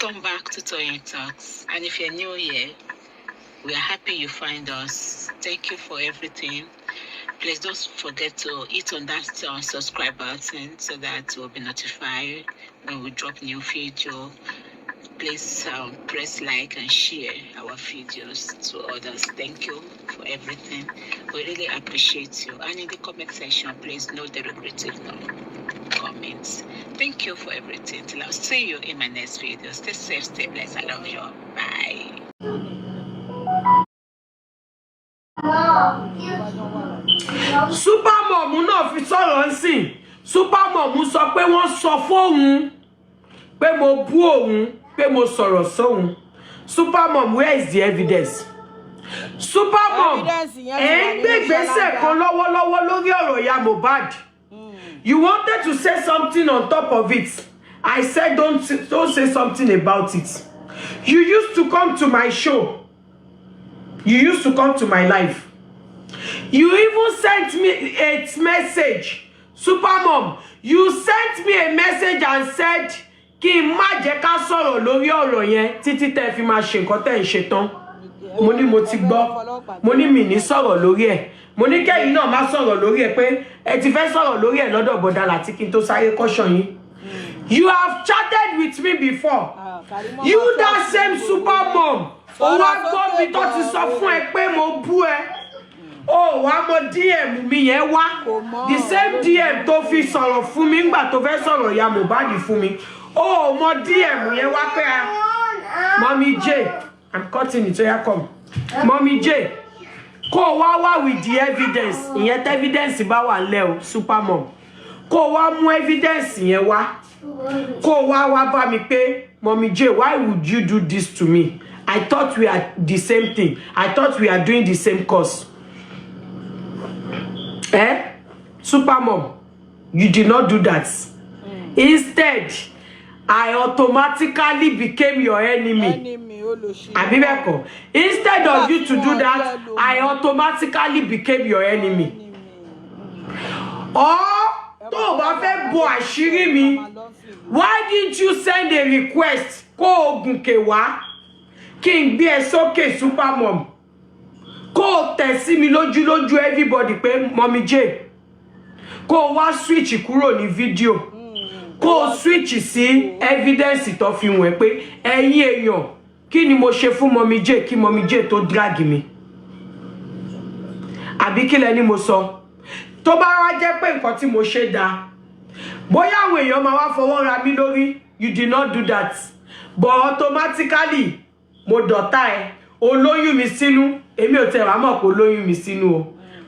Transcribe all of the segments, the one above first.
Welcome back to Toyeen Talks. And if you're new here, we are happy you find us. Thank you for everything. Please don't forget to hit on that subscribe button so that you'll be notified when we drop new video. Please press like and share our videos to others. Thank you for everything. We really appreciate you. And in the comment section, please, no derogative, no comments. Thank you for everything. Till I'll see you in my next video. Stay safe, stay blessed. I love you. Bye. Supermom náà fi sọ̀rọ̀ ń sìn. Supermom sọ pé wọ́n sọ fóun pé mo bú òun, pé mo sọ̀rọ̀ sóun. Supermom, where is the evidence? Supermom, Evidence yẹn ti ẹ̀ wà ń nínú gbé ìgbésẹ̀ ṣáláńgá. Kan lọ́wọ́lọ́wọ́ lórí ọ̀rọ̀ ìyá Mohbad. You wanted to say something on top of it. I said don't say something about it. You used to come to my show. You used to come to my life. You even sent me a message. Supermom, you sent me a message and said kí n má jẹ́ ká sọ̀rọ̀ lórí ọ̀rọ̀ yẹn títí tẹ́ fi máa ṣe nǹkan tẹ́ ń ṣe tán. Mo ní mo ti gbọ́. Mo ní mi ní sọ̀rọ̀ lórí ẹ̀. Mo ní kẹ́yìn náà má sọ̀rọ̀ lórí ẹ̀, pé ẹ ti fẹ́ sọ̀rọ̀ lórí ẹ̀ lọ́dọ̀ bọ̀dà láti kí n tó sáré caution yín. You have chatted with me before. You, that same supermom, ó wá gbọ́ mi tó ti sọ fún ẹ pé mo bú ẹ, ó wá mọ DM mi yẹn wá. The same DM tó fi sọ̀rọ̀ fún mi ńgbà tó fẹ́ sọ̀rọ̀ ìyá Mohbad fún mi, ó mọ DM yẹn wá pé a Mommy J, I'm cutting it, oya come. Mommy J, kó o wá wá with the evidence. Ìyẹn tẹ́ evidence bá wà lẹ́ o. Supermom, kó o wá mú evidence yẹn wá, kó o wá wá bá mi pé, "Mommy J, why would you do this to me? I thought we are the same thing. I thought we are doing the same course." Eh, Supermom, you did not do that. Instead, I automatically became your enemy. Enemy, olóṣì. Àbí bẹ́ẹ̀ kọ́? Instead of you to do that, I automatically became your enemy. Or tó o bá fẹ́ bo àṣírí mi, why didn't you send a request kó o gùnkè wá kí n gbé ẹ sókè? Supermom, kó o tẹ̀ sí mi lójú lójú everybody pé Mommy J, kó o wá switch kúrò ní fídíò, kó o switch sí evidence tó fi wọ̀n pé, ẹ̀yin èèyàn, kí ni mo ṣe fún Mommy J kí Mommy J tó drag mi? Àbí kí lẹ ní mo sọ? Tó bá wá jẹ́ pé nǹkan tí mo ṣe dáa, bóyá àwọn èèyàn máa wá fọwọ́ ra mí lórí. You did not do that, but automatically mo dọ̀tá ẹ. Olóyún mi sínú, èmi ò tẹ̀ wá mọ̀ pé olóyún mi sínú o,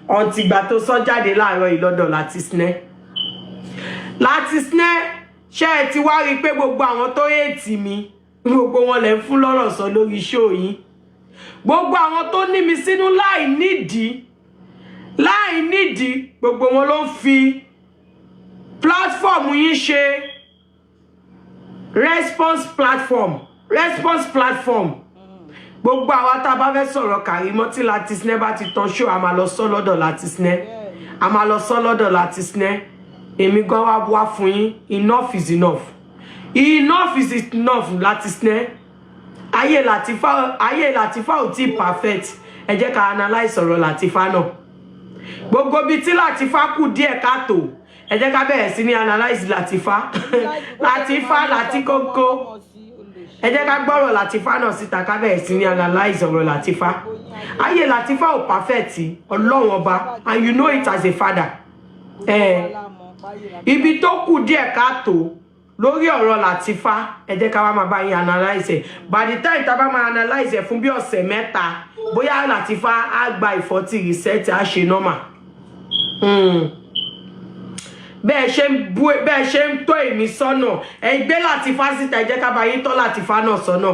ọ̀ǹtìgbà tó sọ jáde láàárọ̀ yìí lọ́dọ̀ láti sinẹ́ láti sinẹ́. Ṣé ẹ ti wá rí i pé gbogbo àwọn tó hate mi, gbogbo wọn lẹ̀ ń fún lọ́rọ̀ sọ lórí show yín? Gbogbo àwọn tó ní mi sínú láì nídìí, láì nídìí, gbogbo wọn ló ń fi platform yín ṣe response platform, response platform. Gbogbo àwa tá a bá fẹ́ sọ̀rọ̀ Kàrímọ́, tí láti sinẹ́ bá ti tán ṣó, a máa lọ sọ lọ́dọ̀ láti sinẹ́, a máa lọ sọ lọ́dọ̀ láti sinẹ́. Èmi gan wá wá fún yín. Enough is enough, enough is enough. Láti sinẹ́, ayé Làtífà, ayé Làtífà ò tí perfect. Ẹ jẹ́ ká analyse ọ̀rọ̀ Làtífà náà. Gbogbo ibi tí Làtífà kù díẹ̀ káàtó, ẹ jẹ́ ká bẹ̀rẹ̀ sí ní analyse Làtífà, Làtífà, Làtíkókó. Ẹ jẹ́ ká gbọ́rọ̀ Làtífà náà síta, ká bẹ̀rẹ̀ sí ní analyse ọ̀rọ̀ Làtífà. Ayé Làtífà ò perfect, Ọlọ́run Ọba, and you know it as a father. Ibi tó kù díẹ̀ káàtó lórí ọ̀rọ̀ Làtífà, ẹ jẹ́ ká wá máa bá yín analyse ẹ̀. By the time tá a bá máa analyse ẹ̀ fún bí ọ̀sẹ̀ 3, bóyá Làtífà á gba ìfọ́tí reset, á ṣe normal. Bẹ́ẹ̀ ṣe ń bú, bẹ́ẹ̀ ṣe ń tọ́ èmi sọ́nà, ẹ gbé Làtífà síta, ẹ jẹ́ ká bá yín tọ́ Làtífà náà sọ́nà.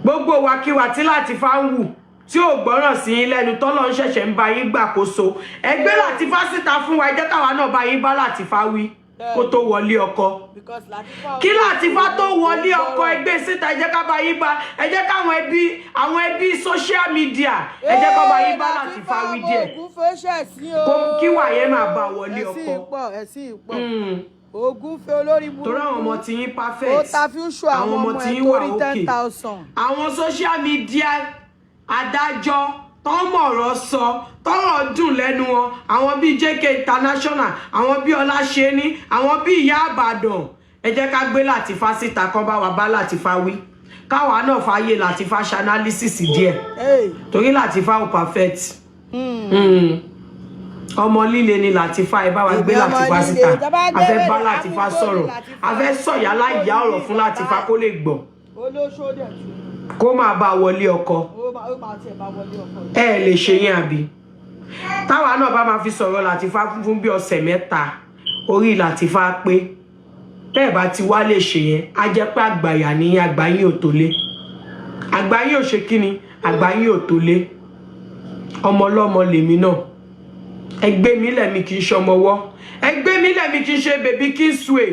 Gbogbo wàkiwà tí Làtífà ń wù tí ò gbọ́ràn sí yín lẹ́nu, tọ́lọ́ ń ṣẹ̀ṣẹ̀ ń bá yín gbàkóso, ẹ gbé Làtífà síta fún wa. Ẹ jẹ́ káwa náà bá yín bá Làtífà wí kó tó wọlé ọkọ. Kí Làtífà tó wọlé ọkọ, ẹ gbé síta, ẹ jẹ́ ká bá yín bá, ẹ jẹ́ káwọn ẹbí, àwọn ẹbí social media, ẹ jẹ́ ká bá yín bá Làtífà wí díẹ̀, kí wà yẹn máa bá wọlé ọkọ. Ẹ̀sìn pọ̀, ẹ̀sìn pọ̀. Ògúnfe olórí Torí àwọn ọmọ burúkú. tí yín Ó perfect. ta future Àwọn àwọn ọmọ ọmọ tí ẹ̀ yín wà torí ten okay. thousand. Àwọn social media adájọ́ tó mọ̀rọ̀ sọ, tọ́rọ̀ dùn lẹ́nu wọn, àwọn bíi JK International, àwọn bíi Ọláṣẹ́ní, àwọn bíi Ìyá Àbàdàn, ẹ jẹ́ ká gbé Latifa síta, kán bá wa bá Latifa wí, káwa náà fàyè Latifa ṣe analysis díẹ̀, Hey. torí Latifa ò perfect. Ọmọ líle ni Latifa. Ẹ bá wa gbé Èmi ọmọ Latifa líle. síta. Tó bá A fẹ́ gbé bá wèrè, Latifa amúgbó ni sọ̀rọ̀. Latifa. A fẹ́ sọ̀yà láìyá ọ̀rọ̀ fún Latifa kó lè gbọ́, Olóṣó dẹ̀ tún. kó máa bá a wọlé ọkọ. Ó máa tiẹ̀ bá wọlé ọkọ yìí. Ẹ lè ṣe yẹn, àbí táwa náà bá máa fi sọ̀rọ̀ Latifa fún bí ọ̀sẹ̀ 3, orí Latifa pé tẹ́ ẹ̀ bá ti wá lè ṣe yẹn, á jẹ́ pé àgbàyà ní àgbáyé ò tó lé, àgbáyé ò ṣe kíni, àgbáyé ò tó lé. Ọmọ ọlọ́mọ lèmi náà. Ẹgbẹ́ mi lẹ̀mí kì í ṣọmọwọ́, ẹgbẹ́ mi lẹ̀mí kì í ṣe baby kí n sùn,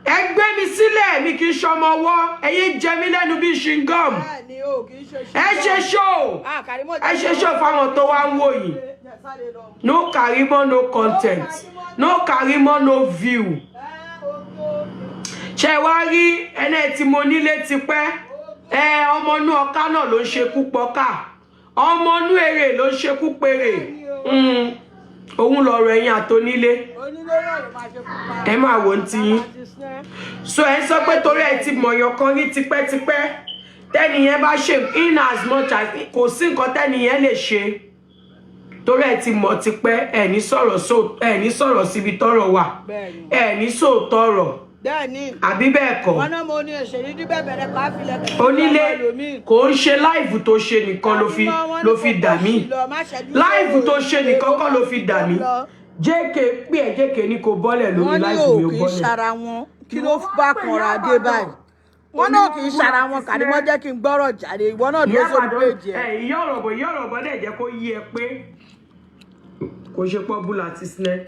ẹgbẹ́ mi sílẹ̀, mi kì í ṣọmọwọ́. Ẹ yé jẹ mí lẹ́nu bí chewing gum. Bẹ́ẹ̀ ni o kì í ṣe. Ẹ ṣe show. Ah, Karimo. Ẹ ṣe show fáwọn tó wá ń wò yìí. No Karimo, no content. No Karimo, no view. Ṣe wá rí ẹni tí mo nílé tipẹ́? Ẹ ọmọ inú ọká náà ló ń ṣekú pọká, ọmọ inú èrè ló ń ṣekú péré. Òun lọ̀rọ̀ ẹ̀yìn àtònílé. Onílé náà ló máa ṣe pupa. Ẹ máa wò ó ti yín. So ẹ sọ pé torí ẹ ti mọ̀yàn kan rí tipẹ́tipẹ́, tẹ́nìyẹn bá ṣe, in as much as kò sí nǹkan tẹ́nìyẹn lè ṣe, torí ẹ ti mọ̀ tipẹ́, ẹ ní sọ̀rọ̀, so ẹ ní sọ̀rọ̀ síbi tọ́rọ̀ wà. Bẹ́ẹ̀ni. Ẹ ní sòótọ́ ọ̀rọ̀. Bẹ́ẹ̀ni. Àbí bẹ́ẹ̀ kọ́? Wọn náà mo ní òṣèré díbẹ̀ bẹ̀rẹ̀ kọ́ àfilẹ̀ kẹ̀kẹ́. Onílé, kò ń ṣe live tó ṣe nìkan ló fi dà mí. Live tó ṣe nìkan kọ́ ló fi dà mí. JK pé ẹ, JK ní kò bọ́lẹ̀ lórí Wọ́n ní live ò mi, ò kì í bọ́lẹ̀. ṣara wọn. Kí ló bá kanra dé báyìí? Wọ́n náà kì í ṣara wọn. Kàrímọ́, jẹ́ kí n gbọ́rọ̀ jáde. Ìwọ náà dúró Ìyá sórí Ìbàdàn péjì ẹ̀. ẹ, ìyá ọ̀rọ̀ bọ̀, ìyá ọ̀rọ̀ bọ̀ dẹ̀ jẹ́ kó yí ẹ pé kò ṣe pọ́ búlà àti sinẹ́.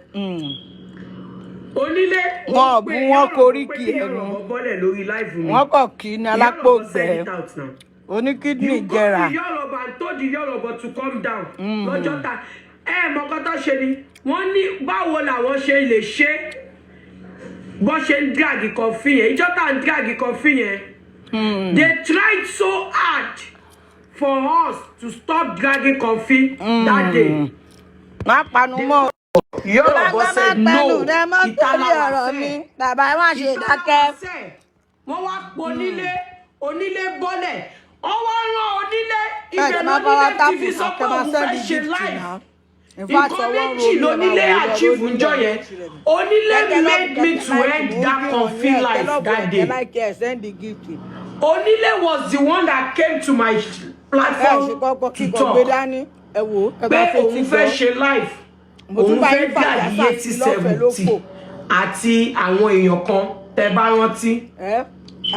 Onílé Wọn ò ó bú pe wọn ìyá ọ̀rọ̀ bọ̀ pé koríki kí ìyá ẹnu. ọ̀rọ̀ bọ̀ bọ́lẹ̀ lórí live mi. Wọ́n kọ̀ kí ní Ìyá ọ̀rọ̀ bọ̀ alápògbẹ́ send it out now. oníkídìní You go jẹrà. to Yoruba and told the Yoruba to come down lọ́jọ́ ta. Ẹ mọ̀ nǹkan tó ṣe ni wọ́n ní báwo làwọn ṣe lè ṣe bọ́ ṣe ń drag Comfy yẹn. Ìjọ tá ń drag Comfy yẹn, they tried so hard for us to stop dragging Comfy that day. Má panu mọ́. Yoruba said no, ìtàlá wà fẹ́. Bàbá má ṣe dákẹ́. Wọ́n wá po onílé, onílé bọ́lẹ̀, wọ́n wá rán onílé Ẹ ibẹ̀ jẹ́ máa bá wa lónílé ti tápù fi sọ náà pé kẹ́ máa òun send fẹ́ ṣe gift live. náà. In fact, Nǹkan ọwọ́ méjì ro mi, ẹ máa lónílé wò ó lọ achieve lórí njọ́ yẹn. Onílé made me to end that Comfy life that day. Like ẹ send the gift. Onílé was the one that came to my Ẹ ṣe platform kọ́kọ́ to kíkọ gbé talk dání. Ẹ wò ó, ẹ pé bá fetí òun fẹ́ gbọ́. ṣe live, Mo tún òun bá fẹ́ yín fàjà drag Yeti sàtì lọ́fẹ̀ẹ́ lófò. 70 àti àwọn èèyàn kan tẹ́ bá rántí. Ẹ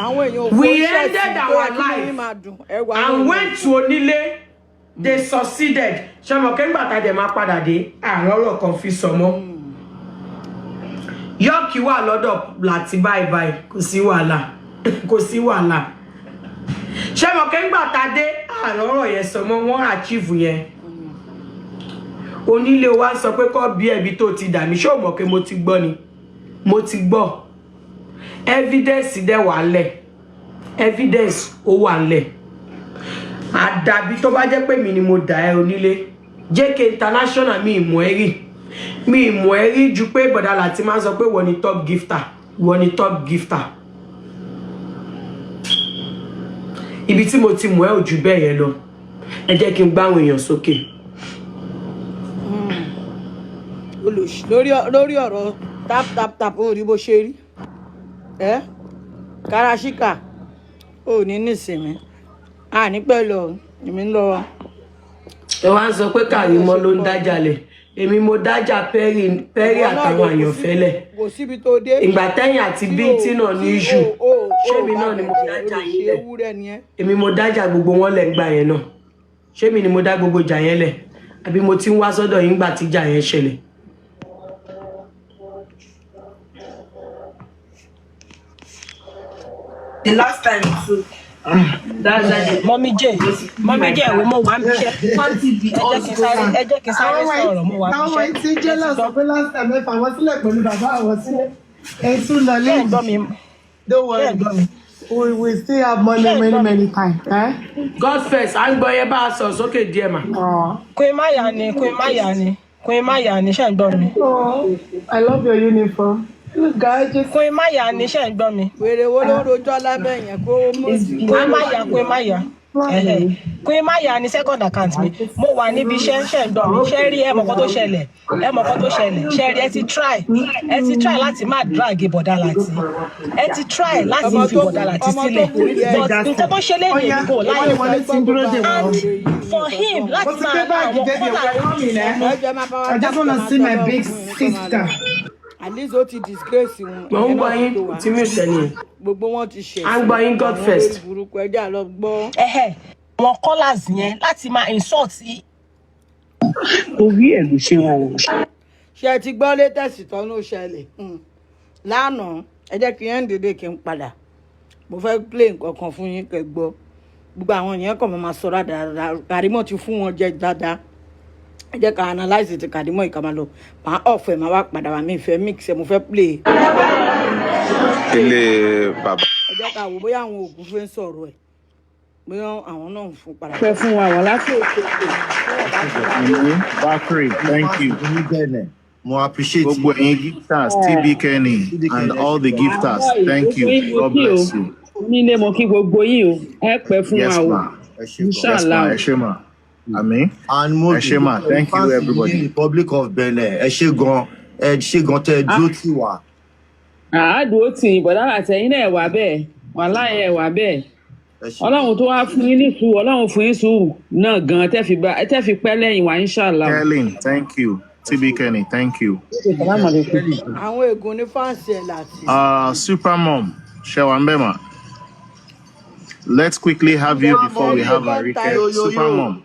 àwọn èèyàn ò We fún iṣẹ́ ended sí tó our yẹ kí life yín máa dùn. Ẹ wà and went to onílé. They succeeded. Ṣé mo kẹ́ ńgbà tá a dẹ̀ máa padà dé, àrùn ọ̀rọ̀ kan fi sọ mọ́. Yọ́ọ̀kì wà lọ́dọ̀ láti báyìí báyìí, kò sí wàhálà, kò sí wàhálà. Ṣé mo kẹ́ ńgbà tá a dé, àrùn ọ̀rọ̀ yẹn sọ mọ́. Wọ́n achieve yẹn. Onílé wa sọ pé kọ́ bí ẹbí tó ti dà mí. Ṣé o mọ̀ pé mo ti gbọ́ ni? Mo ti gbọ́. Evidence dẹ̀ wà ńlẹ̀, evidence ó wà ńlẹ̀. Àdàbí tó bá jẹ́ pé mi ni mo dà ẹ́. Onílé, JK International, mi ìmọ̀ ẹ́ rí, mi ìmọ̀ ẹ́ rí ju pé bọ̀dà láti máa ń sọ pé wọ́n ni top gifter, wọ́n ni top gifter. Ibi tí mo ti mọ̀ ẹ́ ò ju bẹ́ẹ̀ yẹn lọ. Ẹ jẹ́ kí n gbá àwọn èèyàn sókè. Olùsí lórí ọ̀rọ̀ tap tap tap, ó rí bó ṣe rí ẹ karasíkà, ó ní nísìnyí àní pẹ̀lú èmi ń lọ. Ẹ wá ń sọ pé Kàrímọ́ ló ń dájà lẹ̀. Èmi mo dájà Perry, Perry Ìwọ náà àtàwọn ló kò àyànfẹ́ lẹ̀. Kò síbi tó dé. Ìgbà tẹ́yìn àti tí bíntì o náà ní tí issue, o ṣé o èmi bá náà ni mo bẹ̀jẹ̀ dájà olùṣe yín lẹ̀? Ewúrẹ́ ni ẹ́. Èmi mo dájà gbogbo wọn lẹ̀ ńgbà yẹn náà. Ṣé mi ni mo dá gbogbo ìjà yẹn lẹ̀, àbí mo ti ń wá sọ́dọ̀ yín gbà tí ìjà yẹn ṣẹlẹ̀? The last time too. That's why they Mummy J, Mummy J, wo, mo wà ń bíṣẹ́. can't be Ẹ jẹ́ us kí n go sáré, down. ẹ jẹ́ kí n sáré Àwọn ọmọ sọ̀rọ̀, mo yìí wà ń àwọn ọmọ bíṣẹ́. yìí ti ń jealous sọ pé last time ẹ fà wọ́n sílẹ̀ pẹ̀lú bàbá àwọn sílẹ̀. Ẹ tún lọ Ṣé ẹ̀ ń lẹ́yìn. gbọ́ mi? Don't Ṣé ẹ̀ worry. ń gbọ́ mi? We still have Ṣé money ẹ̀ ń many gbọ́ mi? many times. Eh? God first, à ń gbọ́ yẹn, bá a sọ̀rọ̀ sókè díẹ̀ mà. Aw. Queen Maya ni, Queen Maya ni, Queen Maya ni, ṣé ẹ̀ ń gbọ́ mi? Oh, I love your uniform. You gorgeous. Queen Maya ni, ṣé ẹ̀ ń gbọ́ mi? Wèrè wo ló ń rojọ́ lábẹ́ yẹn kó mú sí? Queen Maya, Queen Maya. Ẹhẹ́. Queen Maya ni second account mi. Mo wà níbi iṣẹ́, ṣé ń gbọ́ mi? Ṣé rí, ẹ mọ̀ kan tó ṣẹlẹ̀? Ẹ mọ̀ kan tó ṣẹlẹ̀? Ṣé rí, ẹ ti try láti má drag bọ̀dá Láti. Ẹ ti try láti Ọmọ fi tó bọ̀dá Láti ọmọ tó sílẹ̀. kù díẹ̀. But nǹkan tó ṣe lé ní Oya, èmi kò wọlé láì. wọlé tí ń dúró dè wọ́n. And for him Mo láti ti máa gbé báàgì àwọn débi kọ́là we're coming, eh? Ẹ jẹ́ máa bá wa I just dákẹ́ wanna máa see my tọ́lọ́ big fún yín kó máa lọ. sister. At least ó ti disgrace wọn. Mò ń Ìyẹn gbọ́ náà ti yín tó wa. tí mi ò tẹ̀ nìyẹn. Gbogbo wọn ti ṣẹ̀ À ń sí gbọ́ yín, God àwọn first. olórí burúkú, ẹ jẹ́ á lọ gbọ́. Ẹhẹ́, àwọn callers yẹn láti máa insult Orí ẹ̀ ló ṣe wọn. Ṣé ẹ ti gbọ́ latest tọ́nú ṣẹlẹ̀ lánàá? Ẹ jẹ́ kí ẹ̀ ń dédé kí n padà. Mo fẹ́ play nǹkan kan fún yín kẹ́ gbọ́. Gbogbo àwọn yẹn kàn máa sọ dáadáa. Kàrímọ̀ ti fún wọn jẹ dáadáa. Ẹ jẹ́ ká analyse ti Kàrímọ̀ yìí, ká máa lọ. Màá off ẹ̀, máa wá padà wá. Mi ìfẹ́ mix ẹ̀, mo fẹ́ play. Ilé bàbá. Ẹ jẹ́ ká wò bóyá àwọn ògùn fẹ́ ń sọ̀rọ̀ ẹ̀, bóyá àwọn náà ń fún padà. Pẹ́ fún wa wà láti òkè. Bakri, thank you. Mo appreciate. Gbogbo ẹ̀yin gifters, TB Kenny and all the gifters, thank you. God bless you. Onílé, mo kí gbogbo yín o. Ẹ pẹ́ fún Yes wa o. ma. Ẹ ṣé gan. Yes Inshallah. ma, ẹ ṣé ma. Àmín. And mo Ẹ ṣé ma, thank you everybody. Republic of Benin, ẹ ṣé gan, ẹ ṣé gan tẹ́ ẹ dúró tì wá. Àádùn ó tì í bọ̀dá àtẹ̀yìn náà, wà bẹ́ẹ̀, wà láyé ẹ̀ wà bẹ́ẹ̀. Ẹ ṣé. Ọlọ́run tó wá fún yín ní sùúrù, Ọlọ́run fún yín sùúrù náà gan, tẹ́ fi pẹ́ lẹ́yìn wa, inshallah. Kelly, thank you. TB Kenny, thank you. Salaam alaikum. Àwọn ègún ní fans ẹ̀ láti. Super Mom, ṣé wà ń bẹ̀ mà? Let's quickly have you before we have Tó ń ta Arike. Yo, yo, Super yo. Mom.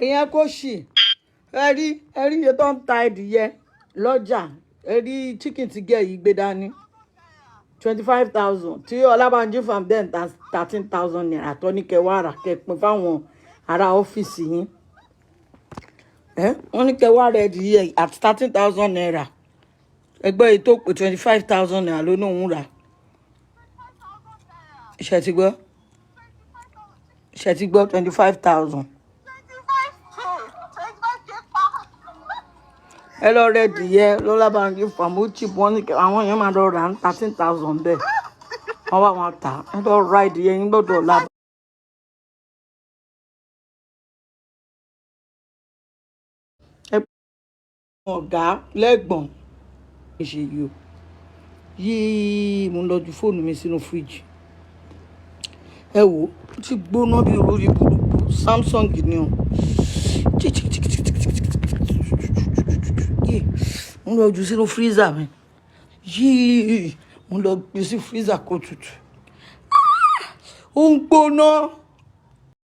Ìyẹn kò sì ẹ rí iye tó ń ta ẹdìyẹ lọ́jà. Ẹ rí chicken tí gẹ̀ yìí gbé dání, 25,000, tí Ọlábànjí farm den ta ₦13,000 tó ní kẹ wá rà, kẹ pin fáwọn ará ọ́fíìsì yín. Ẹ wọ́n ní kẹ wá rẹ ẹdìyẹ at ₦13,000. Ẹgbẹ́ yìí tó pé ₦25,000 ló ní òun rà. Ṣe ti gbọ́? Ṣe ti gbọ́? 25,000. Ẹ lọ rẹ dìyẹ lọ́lábàájí fàmú chip. Wọ́n ní àwọn èèyàn máa lọ rà ní 13,000 bẹ́ẹ̀, wọ́n wá wọn tà. Ẹ lọ ra ìdìyẹ yín gbọ́dọ̀ la. Ẹ ọ̀gá lẹ́gbọ̀n ṣe yìí o yíì. Mo ń lọ ju fóònù mi sínú fíríjì. Ẹ wò ó ti gbóná bí olórí burúkú. Samsung ni o. Yé, mo ń lọ jù sínú freezer mi yíì. Mo ń lọ gbé sí freezer kó tutù. Ó ń gbóná.